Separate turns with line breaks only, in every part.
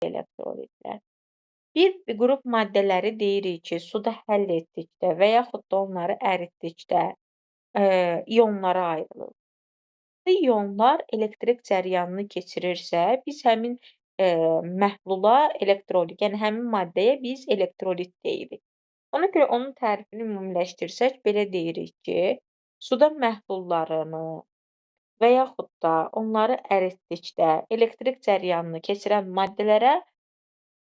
Elektrolitlər. Bir qrup maddələri deyirik ki, suda həll etdikdə və yaxud da onları əritdikdə ionlara ayrılır. İonlar elektrik cəryanını keçirirsə, biz həmin məhlula elektrolit, yəni həmin maddəyə biz elektrolit deyirik. Ona görə onun tərifini ümumiləşdirsək, belə deyirik ki, suda məhlullarını və yaxud da onları əritdikdə elektrik cəryanını keçirən maddələrə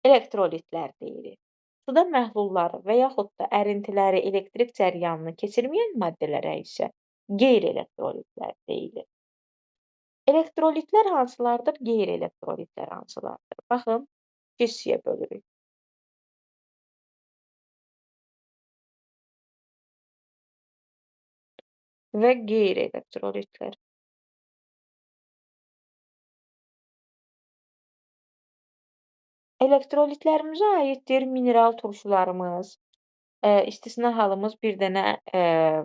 elektrolitlər deyirik. Suda məhlulları və yaxud da ərintiləri elektrik cəryanını keçirməyən maddələrə isə qeyri-elektrolitlər deyilir. Elektrolitlər hansılardır, qeyri-elektrolitlər hansılardır? Baxın, hissəyə bölürük. Və qeyri-elektrolitlər. Elektrolitlərimizə aiddir mineral turşularımız, istisna halımız bir dənə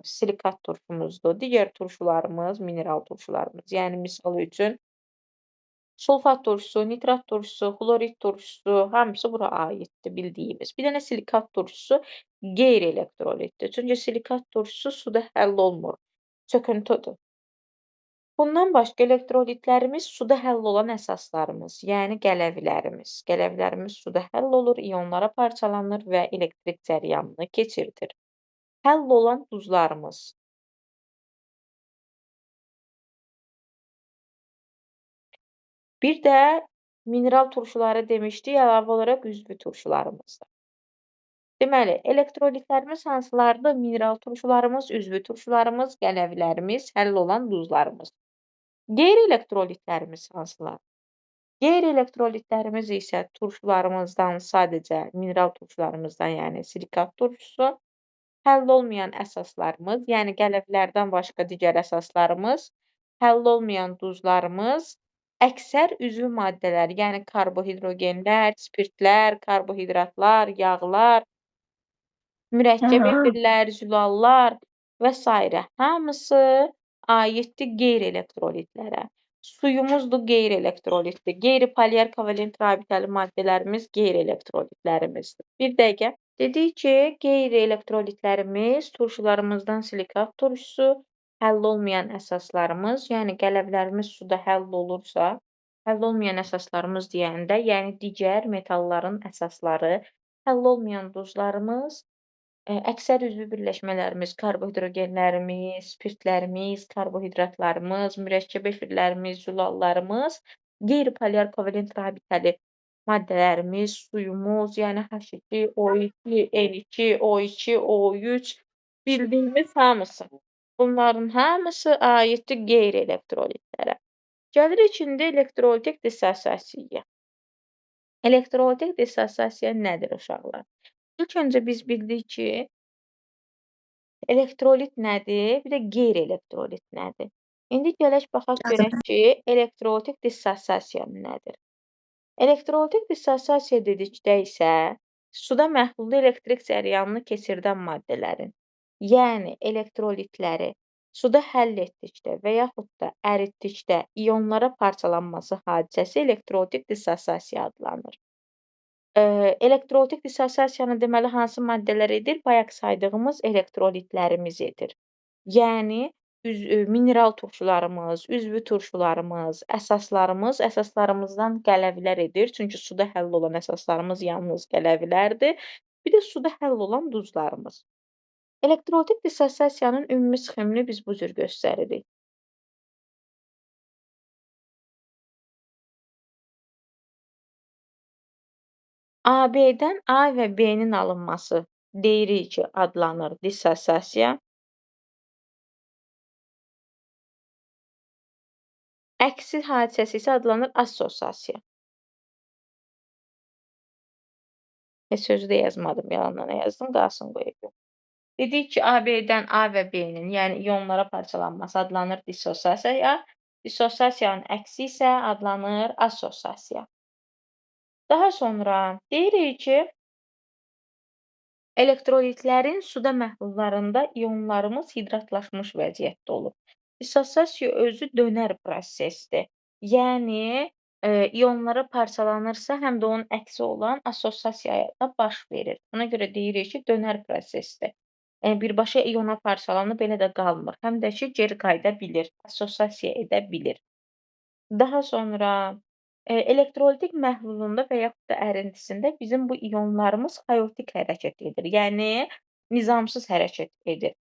silikat turşumuzdur. Digər turşularımız mineral turşularımız. Yəni misal üçün sulfat turşusu, nitrat turşusu, xlorid turşusu hamısı bura aiddir bildiyimiz. Bir dənə silikat turşusu qeyri-elektrolitdir. Çünki silikat turşusu suda həll olmur, çöküntüdür. Bundan başqa elektrolitlərimiz suda həll olan əsaslarımız, yəni qələvilərimiz. Qələvilərimiz suda həll olur, ionlara parçalanır və elektrik cəryanını keçirdir. Həll olan duzlarımız. Bir də mineral turşuları demişdik, əlavə olaraq üzvü turşularımız da. Deməli, elektrolitlərimiz hansılardır? Mineral turşularımız, üzvü turşularımız, qələvilərimiz, həll olan duzlarımız. Qeyri-elektrolitlərimiz hansılar? Qeyri-elektrolitlərimiz isə turşularımızdan sadəcə mineral turşularımızdan, yəni silikat turşusu, həll olmayan əsaslarımız, yəni qələvlərdən başqa digər əsaslarımız, həll olmayan duzlarımız, əksər üzvü maddələr, yəni karbohidrogenlər, spirtlər, karbohidratlar, yağlar, mürəkkəb efirlər, zülallar və sairə hamısı aiddir qeyri-elektrolitlərə. Suyumuzdur qeyri-elektrolitdir. Qeyri-poliar kovalent rabitəli maddələrimiz qeyri-elektrolitlərimizdir. Bir dəqiqə. Dedik ki, qeyri-elektrolitlərimiz turşularımızdan silikat turşusu, həll olmayan əsaslarımız, yəni qələvlərimiz suda həll olursa, həll olmayan əsaslarımız deyəndə, yəni digər metalların əsasları, həll olmayan duzlarımız, əksər üzvü birləşmələrimiz, karbohidrogenlərimiz, spirtlərimiz, karbohidratlarımız, mürəkkəb efirlərimiz, zülallarımız, qeyri-poliar kovalent rabitəli maddələrimiz, suyumuz, yəni H2, O2, N2, O2, O3 bildiyimiz hamısı. Bunların hamısı aiddir qeyri-elektrolitlərə. Gəlirik indi elektrolitik dissosiasiyaya. Elektrolitik dissosiasiya nədir uşaqlar? İlk öncə biz bildik ki, elektrolit nədir, bir də qeyri-elektrolit nədir. İndi gələk baxaq görək ki, elektrolitik dissosiasiya nədir? Elektrolitik dissosiasiya dedikdə isə suda məhlulda elektrik cəryanını keçirdən maddələrin, yəni elektrolitləri suda həll etdikdə və yaxud da əritdikdə ionlara parçalanması hadisəsi elektrolitik dissosiasiya adlanır. Elektrolitik dissosiasiyanı deməli hansı maddələr edir? Bayaq saydığımız elektrolitlərimiz edir. Yəni mineral turşularımız, üzvü turşularımız, əsaslarımız, əsaslarımızdan qələvlər edir. Çünki suda həll olan əsaslarımız yalnız qələvlərdir. Bir də suda həll olan duzlarımız. Elektrolitik dissosiasiyanın ümumi sxemini biz bu cür göstəririk. AB-dən A və B-nin alınması deyirik ki, adlanır dissosiasiya. Əksi hadisəsi isə adlanır assosiasiya. Heç sözü də yazmadım, yalandan yazdım, qalsın qoyub. Dedik ki, AB-dən A və B-nin, yəni ionlara parçalanması adlanır dissosiasiya. Dissosiasiyanın əksi isə adlanır assosiasiya. Daha sonra deyirik ki, elektrolitlərin suda məhlullarında ionlarımız hidratlaşmış vəziyyətdə olur. Dissosiasiya özü dönər prosesdir. Yəni İonlara parçalanırsa, həm də onun əksi olan assosiasiyaya da baş verir. Ona görə deyirik ki, dönər prosesdir. Yəni, birbaşa iona parçalanıb elə də qalmır. Həm də ki, geri qayıda bilir, assosiasiya edə bilir. Daha sonra elektrolitik məhlulunda və yaxud da ərintisində bizim bu ionlarımız xaotik hərəkət edir. Yəni, nizamsız hərəkət edir.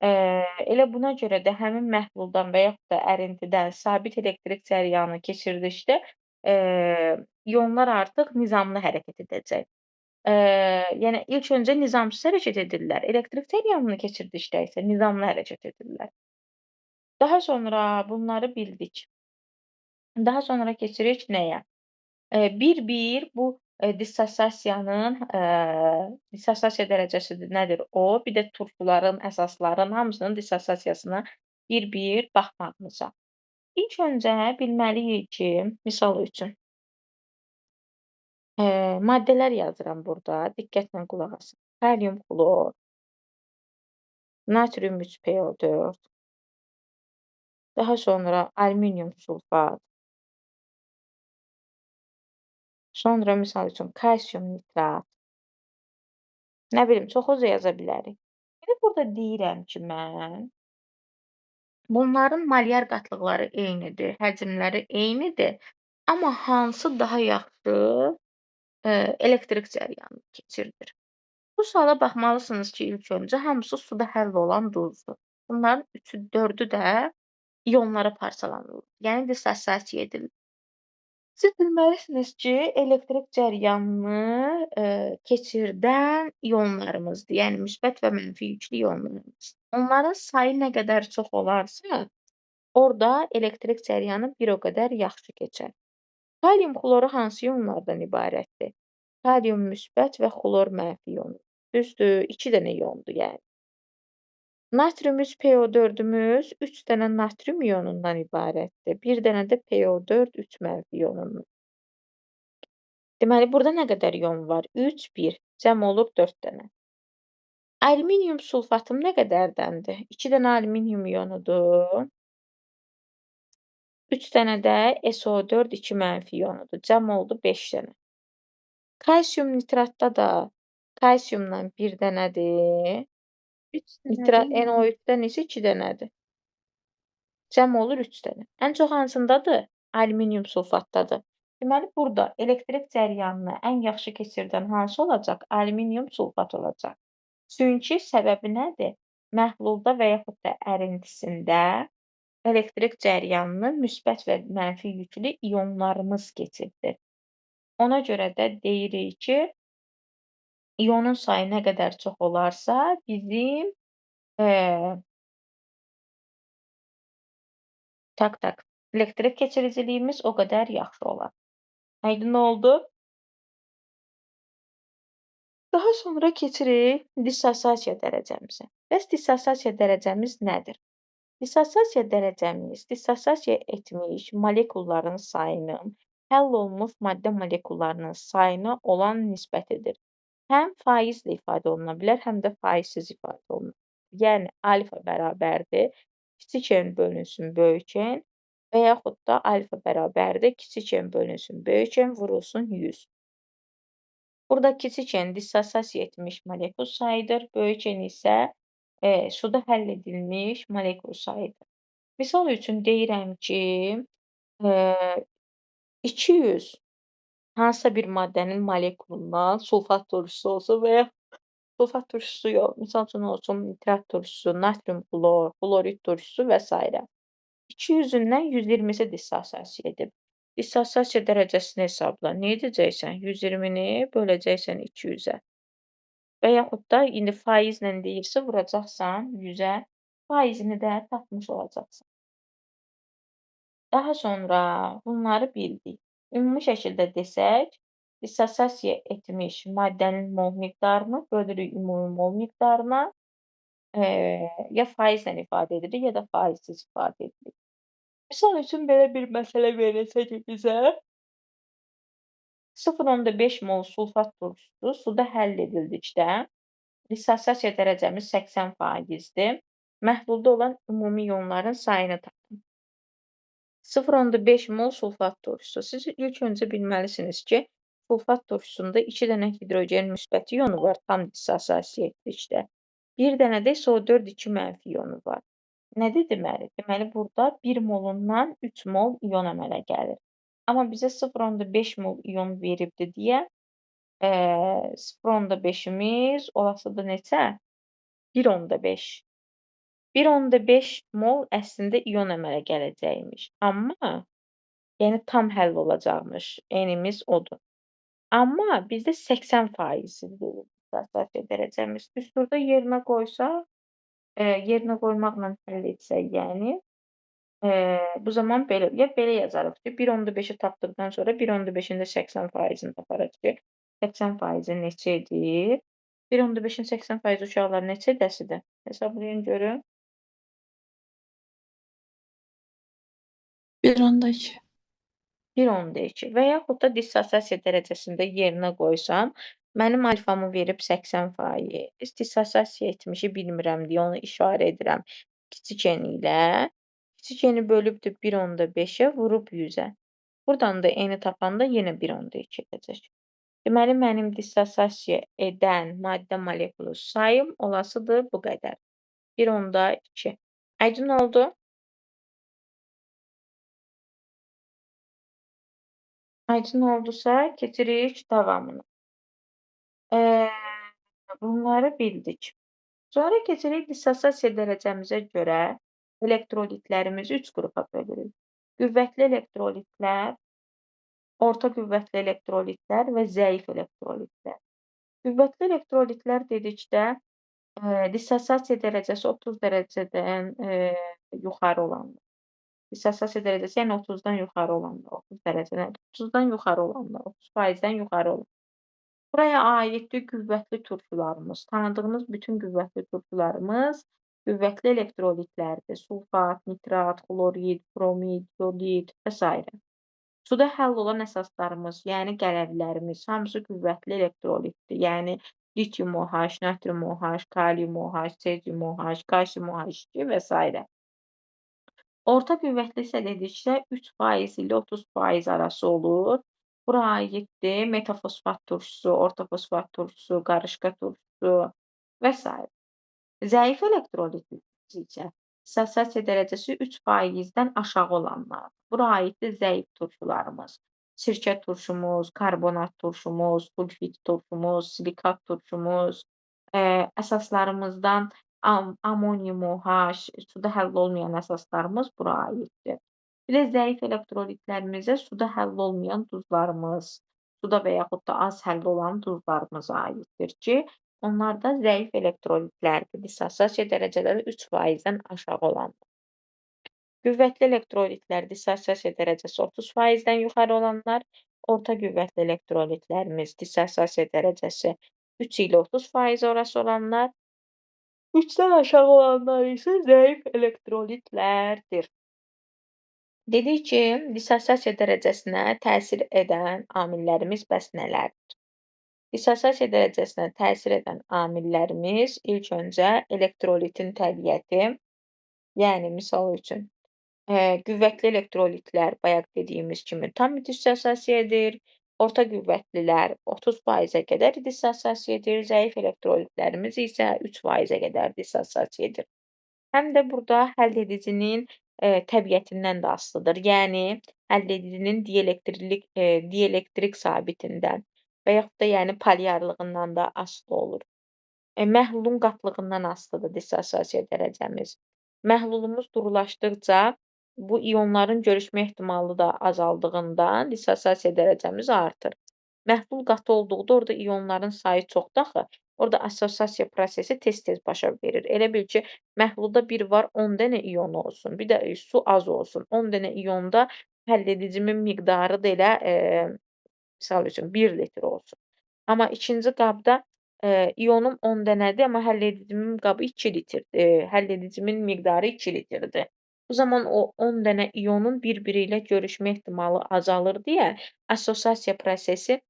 Elə buna görə də həmin məhluldan və yaxud da ərintidən sabit elektrik cərəyanı keçirdikdə ionlar artıq nizamlı hərəkət edəcək. Yəni, ilk öncə nizamsız hərəkət edirlər. Elektrik cərəyanını keçirdikdə isə nizamlı hərəkət edirlər. Daha sonra bunları bildik. Daha sonra keçirik nəyə? Bir-bir bu dissosiasiyanın, dissosiasiya dərəcəsi nədir o? Bir də turşuların, əsasların hamısının dissosiasiyasına bir-bir baxmağımıza. İlk öncə bilməliyik ki, misal üçün, maddələr yazıram burada, diqqətlə qulaq asın. Kalium xlor, natrium 3PO4, daha sonra alüminium sulfat, sonra misal üçün kalsium nitrat, nə bilim, çox uca yaza bilərik. İndi burada deyirəm ki, mən bunların molyar qatlıqları eynidir, həcmləri eynidir, amma hansı daha yaxşı elektrik cərəyanını keçirdir? Bu suala baxmalısınız ki, ilk öncə hamısı suda həll olan duzdur. Bunların 3-ü, 4-ü də ionlara parçalanılır, yəni dissosiasiya edilir. Siz bilməlisiniz ki, elektrik cərəyanını keçirdən ionlarımızdır, yəni müsbət və mənfi yüklü ionlarımız. Onların sayı nə qədər çox olarsa, orada elektrik cərəyanı bir o qədər yaxşı keçər. Kalium xloru hansı ionlardan ibarətdir? Kalium müsbət və xlor mənfi ionu. Düzdür, 2 dənə iondur yəni. Natrium 3PO4-ümüz 3 dənə natrium ionundan ibarətdir. Bir dənə də PO4 3 mənfi ionundan. Deməli, burada nə qədər ion var? 3, 1. Cəm olur 4 dənə. Alüminium sulfatım nə qədərdəndir? 2 dənə alüminium ionudur. 3 dənə də SO4 2 mənfi ionudur. Cəm oldu 5 dənə. Kalsium nitratda da kalsiumdan 1 dənədir.
3 dənə
Nitrat
deyil mi?
NO3-dən isə 2 dənədir. Cəm olur 3 dənə. Ən çox hansındadır? Alüminium sulfatdadır. Deməli, burada elektrik cərəyanını ən yaxşı keçirdən hansı olacaq? Alüminium sulfat olacaq. Çünki səbəbi nədir? Məhlulda və yaxud da ərintisində elektrik cərəyanını müsbət və mənfi yüklü ionlarımız keçirdir. Ona görə də deyirik ki, ionun sayı nə qədər çox olarsa, bizim tak-tak elektrik keçiriciliyimiz o qədər yaxşı olar. Aydın oldu? Daha sonra keçirik dissosiasiya dərəcəmizə. Bəs dissosiasiya dərəcəmiz nədir? Dissosiasiya dərəcəmiz, dissosiasiya etmiş molekulların sayının həll olunmuş maddə molekullarının sayına olan nisbətidir. Həm faizlə ifadə oluna bilər, həm də faizsiz ifadə oluna bilər. Yəni, alfa bərabərdir kiçik n bölünsün böyük n və yaxud da alfa bərabərdir kiçik n bölünsün böyük n vurulsun 100. Burada kiçik n dissosiasiya etmiş molekul sayıdır, böyük n isə suda həll edilmiş molekul sayıdır. Misal üçün deyirəm ki, 200 hansısa bir maddənin molekulundan sulfat turşusu olsun və ya sulfat turşusu yox, misal üçün olsun nitrat turşusu, natrium xlor, xlorid turşusu və s. 200-ündən 120-si dissosiasiya edib. Dissosiasiya dərəcəsini hesabla. Nə edəcəksən? 120-ni böləcəksən 200-ə. Və yaxud da indi faizlə deyirsə, vuracaqsan 100-ə, faizini də tapmış olacaqsan. Daha sonra bunları bildik. Ümumi şəkildə desək, dissosiasiya etmiş maddənin mol miqdarını bölürük ümumi mol miqdarına, ya faizlə ifadə edirik, ya da faizsiz ifadə edirik. Misal üçün, belə bir məsələ verilsə ki bizə, 0,5 mol sulfat turşusu suda həll edildikdə, dissosiasiya dərəcəmiz 80%-dir. Məhlulda olan ümumi ionların sayını tapın. 0,5 mol sulfat turşusu. Siz ilk öncə bilməlisiniz ki, sulfat turşusunda 2 dənə hidrogen müsbəti ionu var tam dissosiasiya etdikdə. Bir dənə də SO4 2 mənfi ionu var. Nədir deməli? Deməli, burada 1 molundan 3 mol ion əmələ gəlir. Amma bizə 0,5 mol ion veribdir deyə 0,5-imiz olasıdır neçə? 1,5. 1,5 mol əslində ion əmələ gələcəkmiş. Amma, yəni tam həll olacaqmış. N-imiz odur. Amma bizdə 80% verir dissosiasiya dərəcəmiz. Düsturda yerinə qoysaq, yerinə qoymaqla həll etsək, yəni, bu zaman belə, ya belə yazarıq ki, 1,5-i tapdıqdan sonra 1,5-in də 80%-ni taparıq ki, 80%-i neçə edir? 1,5-in 80% uşaqlar neçə edəsidir? Hesablayın görün.
1,2.
1,2 və yaxud da dissosiasiya dərəcəsində yerinə qoysam, mənim alfamı verib 80%, dissosiasiya etmişi bilmirəm deyə onu işarə edirəm kiçik n ilə. Kiçik n-i bölübdür 1,5-ə, vurub 100-ə. Buradan da n-i tapanda yenə 1,2 edəcək. Deməli, mənim dissosiasiya edən maddə molekulu sayım olasıdır bu qədər. 1,2. Aydın oldu? Aydın oldusa, keçirik davamına. Bunları bildik. Sonra keçirik dissosiasiya dərəcəmizə görə elektrolitlərimizi 3 qrupa bölürük. Qüvvətli elektrolitlər, orta qüvvətli elektrolitlər və zəif elektrolitlər. Qüvvətli elektrolitlər dedikdə, dissosiasiya dərəcəsi 30 dərəcədən yuxarı olanlar. Dissosiasiya dərəcəsi, yəni 30-dan yuxarı olanlar, 30 dərəcədən, 30-dan yuxarı olanlar, 30%-dən yuxarı olanlar. Buraya aiddir qüvvətli turşularımız. Tanıdığınız bütün qüvvətli turşularımız qüvvətli elektrolitlərdir. Sulfat, nitrat, xlorid, bromid, yodid və s. Suda həll olan əsaslarımız, yəni qələvlərimiz hamısı qüvvətli elektrolitdir. Yəni litium OH, natrium OH, kalium OH, sezium OH, kalsium OH2 və s. Orta qüvvətli isə dedikdə 3% ilə 30% arası olur. Bura aiddir metafosfat turşusu, ortofosfat turşusu, qarışqa turşusu və s. Zəif elektrolitlər isə dissosiasiya dərəcəsi 3%-dən aşağı olanlar. Bura aiddir zəif turşularımız. Sirkə turşumuz, karbonat turşumuz, sulfit turşumuz, silikat turşumuz, əsaslarımızdan amonium OH, suda həll olmayan əsaslarımız bura aiddir. Bir də zəif elektrolitlərimizə suda həll olmayan duzlarımız, suda və yaxud da az həll olan duzlarımız aiddir ki, onlar da zəif elektrolitlərdir. Dissosiasiya dərəcələri 3%-dən aşağı olanlar. Qüvvətli elektrolitlər dissosiasiya dərəcəsi 30%-dən yuxarı olanlar, orta qüvvətli elektrolitlərimiz dissosiasiya dərəcəsi 3 ilə 30% arası olanlar, 3-dən aşağı olanlar isə zəif elektrolitlərdir. Dedik ki, dissosiasiya dərəcəsinə təsir edən amillərimiz bəs nələrdir? Dissosiasiya dərəcəsinə təsir edən amillərimiz ilk öncə elektrolitin təbiəti, yəni misal üçün, qüvvətli elektrolitlər bayaq dediyimiz kimi tam dissosiasiya edir, orta qüvvətlilər 30%-ə qədər dissosiasiya edir, zəif elektrolitlərimiz isə 3%-ə qədər dissosiasiya edir. Həm də burada həll edicinin təbiətindən də asılıdır. Yəni həll edicinin dielektrik sabitindən və yaxud da yəni polyarlığından da asılı olur. Məhlulun qatlığından asılıdır dissosiasiya dərəcəmiz. Məhlulumuz durulaşdıqca bu ionların görüşmə ehtimalı da azaldığından dissosiasiya dərəcəmiz artır. Məhlul qatı olduqda orada ionların sayı çoxdur axı. Orada assosiasiya prosesi tez-tez başa verir. Elə bil ki, məhlulda bir var 10 dənə ion olsun, bir də su az olsun. 10 dənə ionda həll edicimin miqdarı da elə, misal üçün 1 litr olsun. Amma ikinci qabda ionum 10 dənədir, amma həll edicimin qabı 2 litrdir. Həll edicimin miqdarı 2 litrdir. Bu zaman o 10 dənə ionun bir-biri ilə görüşmə ehtimalı azalır deyə assosiasiya prosesi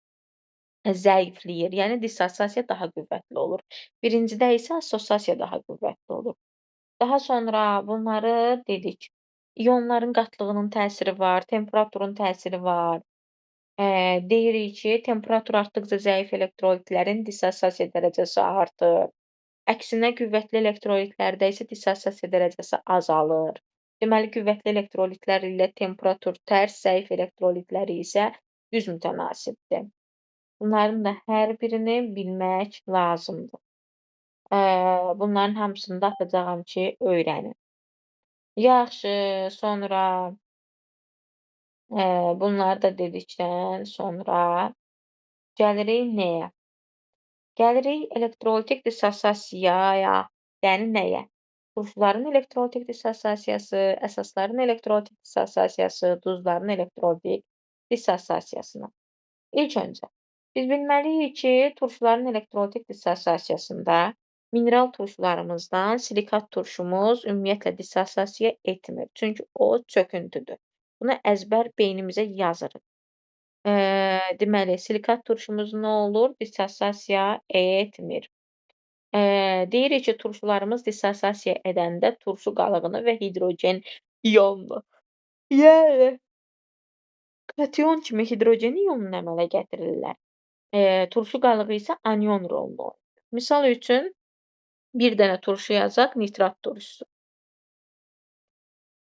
zəifləyir. Yəni dissosiasiya daha qüvvətli olur. Birincidə isə assosiasiya daha qüvvətli olur. Daha sonra bunları dedik. İyonların qatlığının təsiri var, temperaturun təsiri var. Deyirik ki, temperatur artdıqca zəif elektrolitlərin dissosiasiya dərəcəsi artır. Əksinə, qüvvətli elektrolitlərdə isə dissosiasiya dərəcəsi azalır. Deməli, qüvvətli elektrolitlər ilə temperatur tərs, zəif elektrolitləri isə düz mütənasibdir. Bunların da hər birini bilmək lazımdır. Bunların hamısını da atacağam ki, öyrənin. Yaxşı, sonra bunları da dedikdən sonra gəlirik nəyə? Gəlirik elektrolitik dissosiasiyaya, yəni nəyə? Turşuların elektrolitik dissosiasiyası, əsasların elektrolitik dissosiasiyası, duzların elektrolitik dissosiasiyasına. İlk öncə, biz bilməliyik ki, turşuların elektrolitik dissosiasiyasında mineral turşularımızdan silikat turşumuz ümumiyyətlə dissosiasiya etmir. Çünki o çöküntüdür. Bunu əzbər beynimizə yazırıq. Deməli, silikat turşumuz nə olur? Dissosiasiya etmir. Deyirik ki, turşularımız dissosiasiya edəndə turşu qalığını və hidrogen iyonunu, yəni kation kimi hidrogen iyonunu əmələ gətirirlər. Turşu qalığı isə anion rolunu oynayır. Misal üçün, bir dənə turşu yazaq, nitrat turşusu.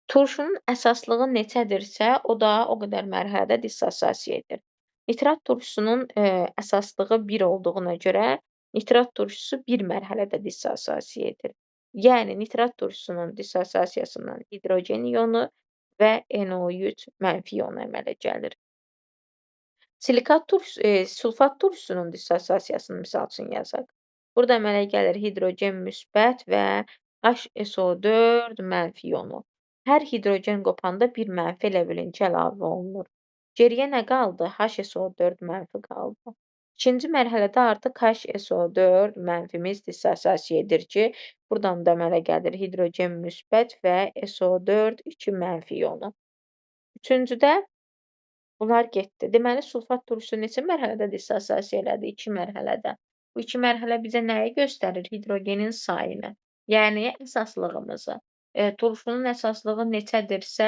Turşunun əsaslığı neçədirsə, o da o qədər mərhələdə dissosiasiya edir. Nitrat turşusunun əsaslığı 1 olduğuna görə nitrat turşusu bir mərhələdə dissosiasiya edir. Yəni, nitrat turşusunun dissosiasiyasından hidrogen iyonu və NO3 mənfi iyonu əmələ gəlir. Silikat turşusu, sulfat turşusunun dissosiasiyasını misal üçün yazaq. Burada əmələ gəlir hidrogen müsbət və HSO4 mənfi iyonu. Hər hidrogen qopanda bir mənfi elə bilin ki, əlavə olunur. Geriyə nə qaldı? HSO4 mənfi qaldı. İkinci mərhələdə artıq HSO4 mənfimiz dissosiasiya edir ki, buradan da əmələ gəlir hidrogen müsbət və SO4 2 mənfi iyonu. Üçüncüdə bunlar getdi. Deməli, sulfat turşusu neçə mərhələdə dissosiasiya elədi? 2 mərhələdə. Bu 2 mərhələ bizə nəyi göstərir? Hidrogenin sayını, yəni əsaslığımızı. Turşunun əsaslığı neçədirsə,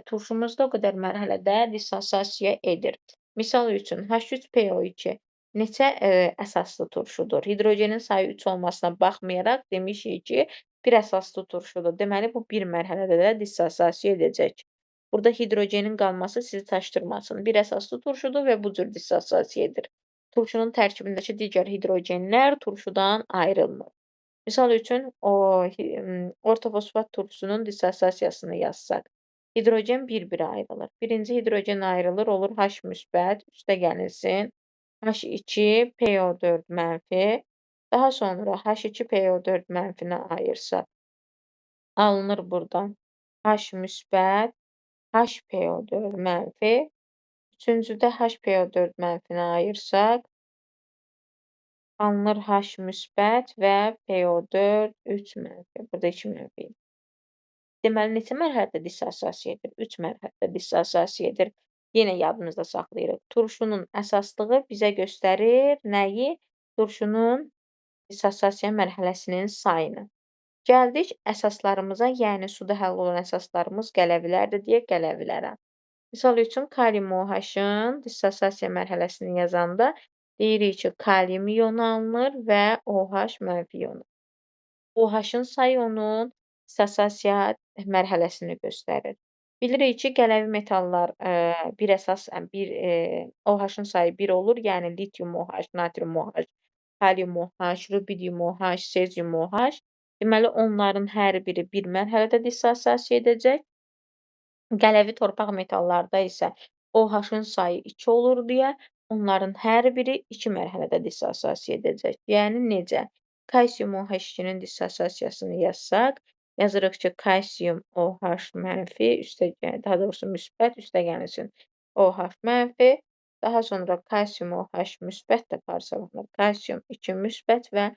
turşumuz da o qədər mərhələdə dissosiasiya edir. Misal üçün, H3PO2 neçə əsaslı turşudur? Hidrogenin sayı 3 olmasına baxmayaraq demişik ki, bir əsaslı turşudur. Deməli, bu bir mərhələdə də dissosiasiya edəcək. Burada hidrogenin qalması sizi çaşdırmasın. Bir əsaslı turşudur və bu cür dissosiasiya edir. Turşunun tərkibindəki digər hidrogenlər turşudan ayrılmır. Misal üçün, ortofosfat turşusunun dissosiasiyasını yazsaq, hidrogen bir-birə ayrılır. Birinci hidrogen ayrılır, olur H müsbət, üstə gəlinsin, H2 PO4 mənfi, daha sonra H2 PO4 mənfini ayırsaq, alınır buradan H müsbət, HPO4 mənfi, üçüncüdə HPO4 mənfini ayırsaq, alınır H müsbət və PO4 3 mənfi. Burada 2 mənfi. Deməli, neçə mərhələdə dissosiasiya edir? 3 mərhələdə dissosiasiya edir. Yenə yadımızda saxlayırıq. Turşunun əsaslığı bizə göstərir nəyi? Turşunun dissosiasiya mərhələsinin sayını. Gəldik əsaslarımıza, yəni suda həll olan əsaslarımız qələvilərdir deyə qələvilərə. Misal üçün, kalium OH-ın dissosiasiya mərhələsini yazanda deyirik ki, kalium iyonu alınır və OH mənfi iyonu. OH-ın sayı onun dissosiasiya mərhələsini göstərir. Bilirik ki, qələvi metallar bir əsas, bir OH-ın sayı 1 olur, yəni litium OH, natrium OH, kalium OH, rubidium OH, sezium OH. Deməli, onların hər biri bir mərhələdə dissosiasiya edəcək. Qələvi torpaq metallarda isə OH-ın sayı 2 olur deyə onların hər biri 2 mərhələdə dissosiasiya edəcək. Yəni necə? Kalsium OH2-nin dissosiasiyasını yazsaq, yazırıq ki, kalsium OH mənfi, üstə, daha doğrusu müsbət, üstə gəlinsin OH mənfi, daha sonra kalsium OH müsbət də parçalanır. Kalsium 2 müsbət və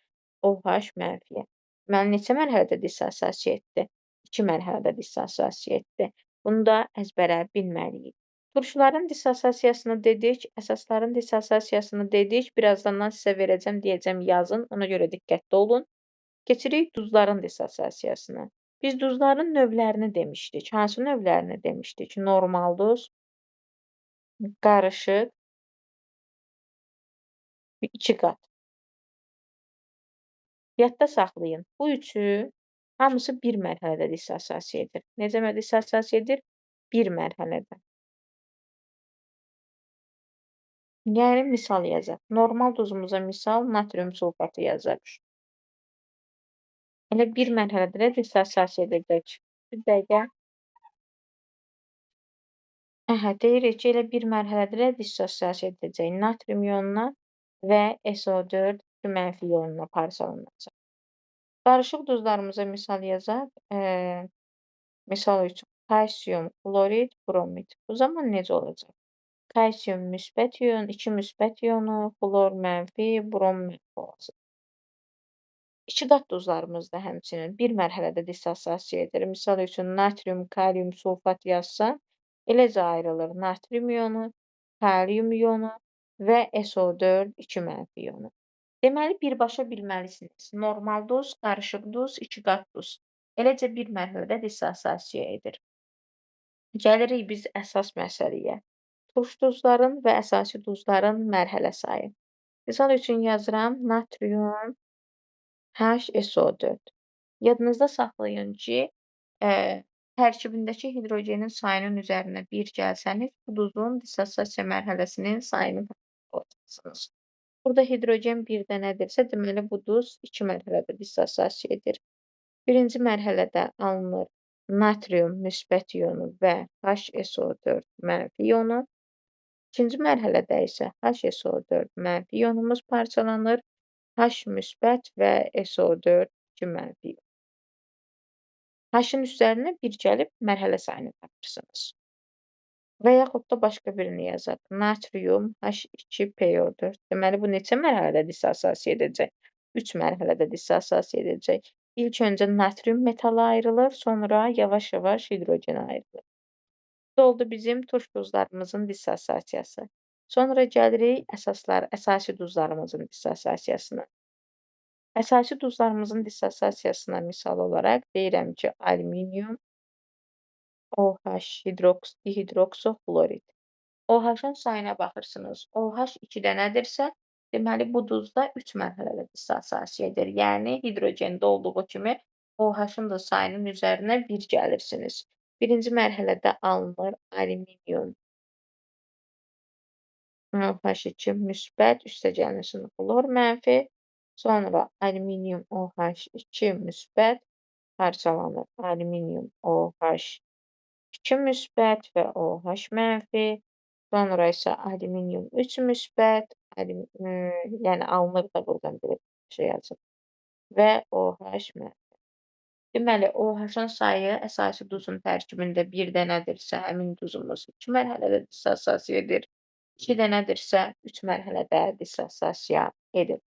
OH mənfiyə. Deməli, neçə mərhələdə dissosiasiya etdi? 2 mərhələdə dissosiasiya etdi. Bunu da əzbərə bilməliyik. Turşuların dissosiasiyasını dedik, əsasların dissosiasiyasını dedik. Birazdan sizə verəcəm, deyəcəm yazın, ona görə diqqətli olun. Keçirik duzların dissosiasiyasına. Biz duzların növlərini demişdik. Hansı növlərini demişdik? Normal duz, qarışıq, iki qat. Yadda saxlayın. Bu üçü hamısı bir mərhələdə dissosiasiya edir. Necə dissosiasiya edir? Bir mərhələdə. Yəni, misal yazaq. Normal duzumuza misal natrium sulfatı yazaq. Elə bir mərhələdə də dissosiasiya edəcək. Bir dəqiqə. Aha, deyirik ki, elə bir mərhələdə də dissosiasiya edəcək. Natrium ionuna və SO4 mənfi ionuna parçalanacaq. Qarışıq duzlarımıza misal yazaq. Misal üçün, kalsium, klorid, bromid. Bu zaman necə olacaq? Kalsium müsbət ion, 2 müsbət ionu, xlor mənfi, brom mənfi olacaq. İki qat duzlarımız da həmçinin bir mərhələdə dissosiasiya edir. Misal üçün, natrium, kalium, sulfat yazsan, eləcə ayrılır natrium ionu, kalium ionu və SO4 2 mənfi ionu. Deməli, birbaşa bilməlisiniz. Normal duz, qarışıq duz, iki qat duz. Eləcə bir mərhələdə dissosiasiya edir. Gəlirik biz əsas məsələyə. Turş duzların və əsasi duzların mərhələ sayı. Misal üçün yazıram natrium HSO4. Yadınızda saxlayın ki, tərkibindəki hidrogenin sayının üzərinə 1 gəlsəniz, bu duzun dissosiasiya mərhələsinin sayını olacaqsınız. Burada hidrogen bir dənədirsə, deməli bu duz 2 mərhələdə dissosiasiya edir. Birinci mərhələdə alınır natrium müsbət ionu və HSO4 mənfi ionu. İkinci mərhələdə isə HSO4 mənfi ionumuz parçalanır. H müsbət və SO4 2 mənfi. H-ın üzərinə 1 gəlib mərhələ sayını tapırsınız. Və yaxud da başqa birini yazaq. Natrium H2PO4. Deməli, bu neçə mərhələdə dissosiasiya edəcək? 3 mərhələdə dissosiasiya edəcək. İlk öncə natrium metalı ayrılır, sonra yavaş-yavaş hidrogen ayrılır. Bu oldu bizim turş duzlarımızın dissosiasiyası. Sonra gəlirik əsasi duzlarımızın dissosiasiyasına. Əsasi duzlarımızın dissosiasiyasına misal olaraq deyirəm ki, alüminium OH dihidroksoxlorid. OH-ın sayına baxırsınız. OH 2 dənədirsə, deməli bu duzda 3 mərhələdə dissosiasiya edir. Yəni hidrogendə olduğu kimi OH-ın da sayının üzərinə 1 gəlirsiniz. Birinci mərhələdə alınır alüminium OH2 müsbət, üstə gəlsin xlor mənfi, sonra alüminium OH2 müsbət parçalanır. Alüminium OH2 müsbət və OH mənfi, sonra isə alüminium 3 müsbət, yəni alınır da buradan bir şey yazıb və OH mənfi. Deməli, OH-ın sayı əsasi duzun tərkibində bir dənədirsə, həmin duzumuz 2 mərhələdə dissosiasiya edir. 2 dənədirsə, 3 mərhələdə dissosiasiya edir.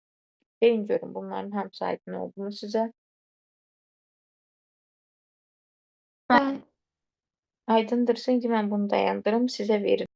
Deyin görün, bunların hamısı aydın oldu mu sizə?
Bəli.
Aydındırsa, indi mən bunu dayandırım, sizə verirəm.